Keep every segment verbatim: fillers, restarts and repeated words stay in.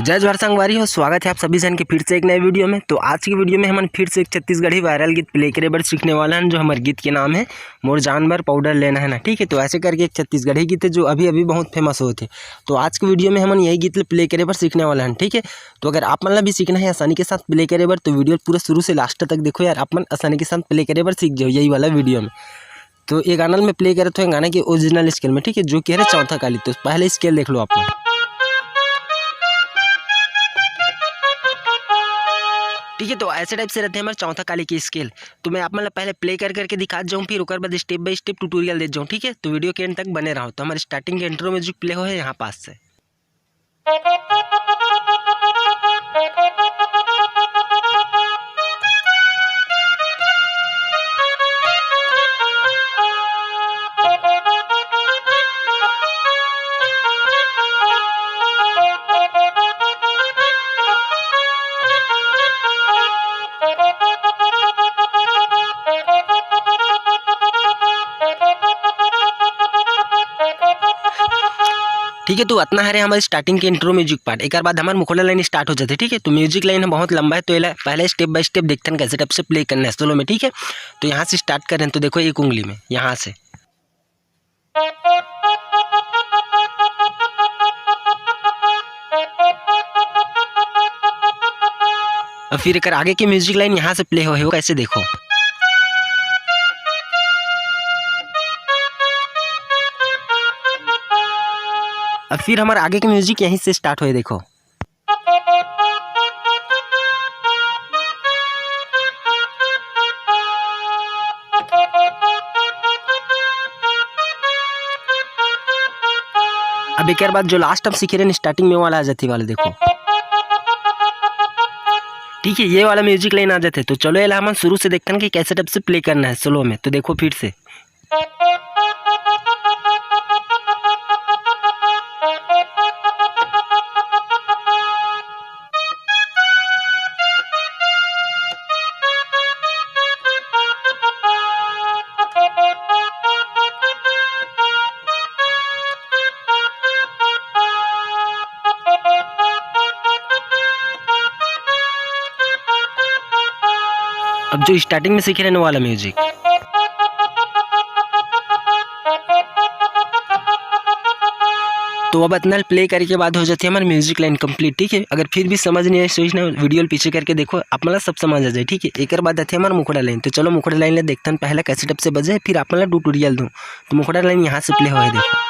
जय जोहार संगवारी हो, स्वागत है आप सभी जन के फिर से एक नए वीडियो में। तो आज की वीडियो में हमन फिर से एक छत्तीसगढ़ी वायरल गीत प्ले करे बर सीखने वाला हन, जो हमर गीत के नाम है मोर जान बर पाउडर लेना है ना। ठीक है, तो ऐसे करके एक छत्तीसगढ़ी गीत है जो अभी अभी बहुत फेमस होत है। तो आज की वीडियो में हमन यही गीत प्ले करे बर सीखने वाला हन। ठीक है, तो अगर आप मन ला भी सीखना है आसानी के साथ प्ले करे बर, तो वीडियो पूरा शुरू से लास्ट तक देखो यार, आप मन आसानी के साथ प्ले करे बर सीख जाओ यही वाला वीडियो में। तो ये गाना मैं प्ले करत हूँ गाना के ओरिजिनल स्केल में, ठीक है, जो कि है चौथा काली। तो पहले स्केल देख लो आप लोग। ठीक है, तो ऐसे टाइप से रहते हैं हमारे चौथा काली के स्केल। तो मैं आप मतलब पहले प्ले कर करके दिखा जाऊँ, फिर ओकर बाद स्टेप बाय स्टेप ट्यूटोरियल दे जाऊँ। ठीक है, तो वीडियो के एंड तक बने रहो। तो हमारे स्टार्टिंग के इंट्रो म्यूजिक प्ले हो है यहाँ पास से। ठीक है, तो अतना हरे हमारे स्टार्टिंग के इंट्रो म्यूजिक पार्ट। एक बाद हमारे मुखड़ा लाइन स्टार्ट हो जाते। ठीक है, तो म्यूजिक लाइन बहुत लंबा है, तो एला पहले स्टेप बाय स्टेप देखते हैं कैसे टाइप से प्ले करना है स्लो में। ठीक है, तो यहाँ से स्टार्ट करें, तो देखो एक उंगली में यहाँ से। अब फिर एक आगे के म्यूजिक लाइन यहाँ से प्ले हो, हो कैसे देखो। अब फिर हमारे आगे के म्यूजिक यहीं से स्टार्ट हुए, देखो। अब एक बाद जो लास्ट हम सीखे रहे स्टार्टिंग में वाला आ जाती वाले, देखो। ठीक है, ये वाला म्यूजिक लाइन आ जाते। तो चलो ये हमन शुरू से देखते हैं कि कैसे टाइप से प्ले करना है स्लो में। तो देखो फिर से। अब जो स्टार्टिंग में सीखे रहने वाला म्यूजिक। तो अब इतना प्ले करे के बाद हो जाती है हमारी म्यूजिक लाइन कंप्लीट। ठीक है, अगर फिर भी समझ नहीं आए, सोच ना, वीडियो पीछे करके देखो, आप मतलब सब समझ आ जाए। ठीक है, एक बाद आते हैं हमारा मुखड़ा लाइन। तो चलो मुखड़ा लाइन ले देखते हैं पहले कैसे टाइप से बजे, फिर आप मतलब ट्यूटोरियल दूँ। तो मुखड़ा लाइन यहाँ से प्ले हुआ है, देखो।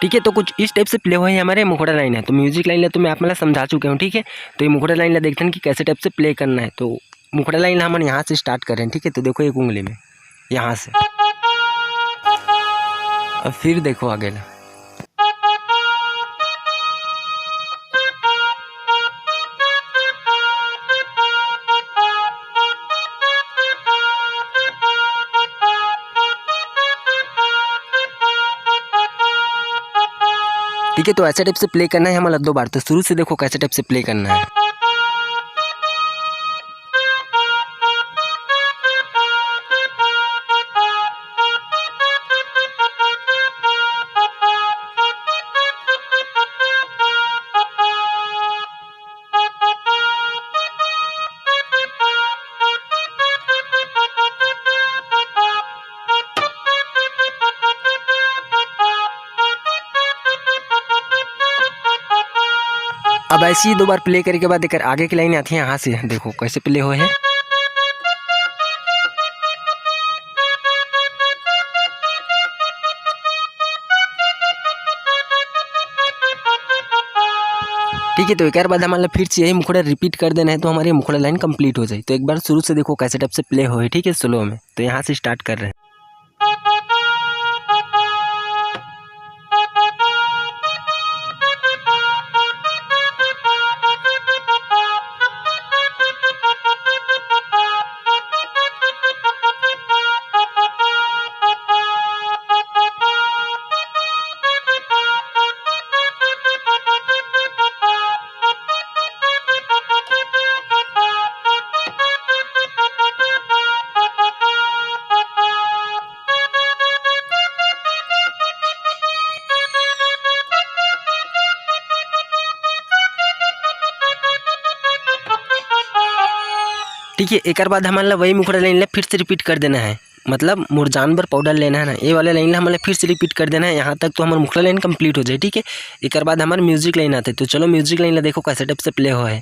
ठीक है, तो कुछ इस टाइप से प्ले हुआ है हमारे मुखड़ा लाइन है। तो म्यूजिक लाइन ला तो मैं आप मला समझा चुके हूँ। ठीक है, तो ये मुखड़ा लाइन ला देखते हैं कि कैसे टाइप से प्ले करना है। तो मुखड़ा लाइन ला हमन यहाँ से स्टार्ट करें। ठीक है, तो देखो एक उंगली में यहाँ से, अब फिर देखो आगे ला। ठीक है, तो ऐसे टाइप से प्ले करना है हमारा दो बार। तो शुरू से देखो कैसे टाइप से प्ले करना है। अब ऐसे ही दो बार प्ले करे के बाद एकर आगे के लाइन आथे, यहाँ से देखो कैसे प्ले होए हे। ठीक है, तो एक बार बाद हमन ला फिर से यही मुखड़ा रिपीट कर देना है, तो हमारी मुखड़ा लाइन कंप्लीट हो जाए। तो एक बार शुरू से देखो कैसे टाइप से प्ले होए, ठीक है, स्लो में। तो यहाँ से स्टार्ट कर रहे हैं। ठीक है, एकर बाद हमन ला वही मुखड़ा लाइन ला फिर से रिपीट कर देना है, मतलब मोर जान बर पाउडर लेना है ना, ये वाला लाइन ला हमन ला फिर से रिपीट कर देना है। यहाँ तक तो हमार मुखड़ा लाइन कंप्लीट हो जाए। ठीक है, एकर बाद हमार म्यूजिक लाइन आते, तो चलो म्यूजिक लाइन ला देखो कैसे टाइप से प्ले हो है।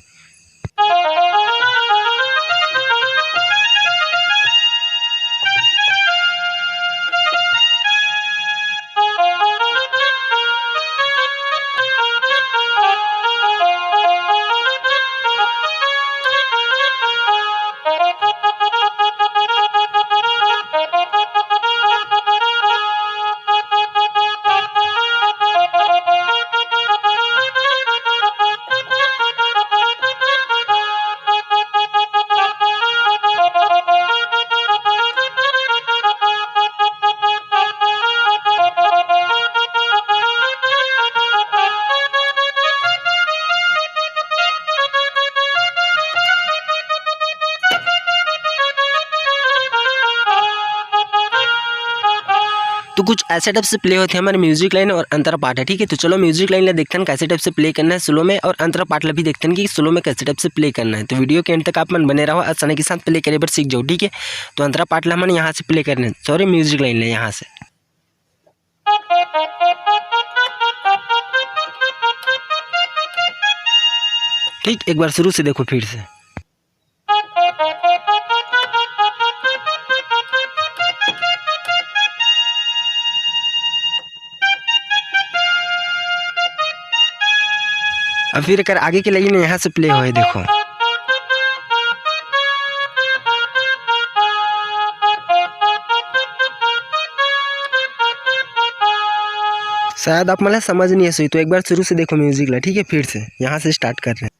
तो कुछ ऐसे टाइप से प्ले होते हैं हमारे म्यूजिक लाइन और अंतरा पाठ है। ठीक है, तो चलो म्यूजिक लाइन ला देखते हैं कैसे टाइप से प्ले करना है स्लो में, और अंतरा पाठ ला भी देखते हैं कि स्लो में कैसे टाइप से प्ले करना है। तो वीडियो के एंड तक आप मन बने रहो, आसानी के साथ प्ले करे बर सीख जाओ। ठीक है, तो अंतरा पाठ ला हमन यहाँ से प्ले करने, सॉरी, म्यूजिक लाइन ला यहाँ से। ठीक, एक बार शुरू से देखो फिर से। अब फिर एकर आगे के लाइन यहाँ से प्ले होए, देखो। शायद आप मन ला समझ नहीं आए होही, तो एक बार शुरू से देखो म्यूजिक ला, ठीक है? फिर से यहाँ से स्टार्ट कर रहे हैं।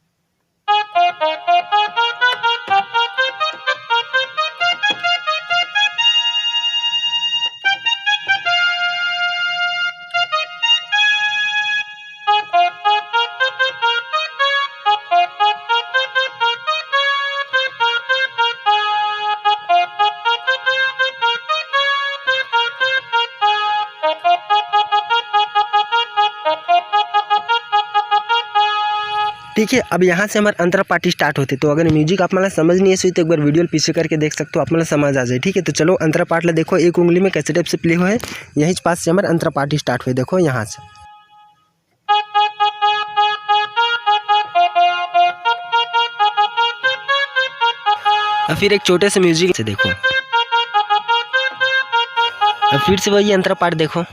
ठीक है, अब यहाँ से हमार अंतरा पाठ स्टार्ट होते। तो अगर म्यूजिक आप मन ला समझ नहीं आए होही, तो एक बार वीडियो ला पीछे करके देख सकते हो, आप मन ला समझ आ जाए। ठीक है, तो चलो अंतरा पाठ ला देखो, एक उंगली में कैसे टाइप से प्ले होए, यहीं पास से हमार अंतरा पाठ स्टार्ट होए। देखो यहाँ से। अब फिर एक छोटे से म्यूजिक से देखो, अब फिर से वही अंतरा पाठ देखो।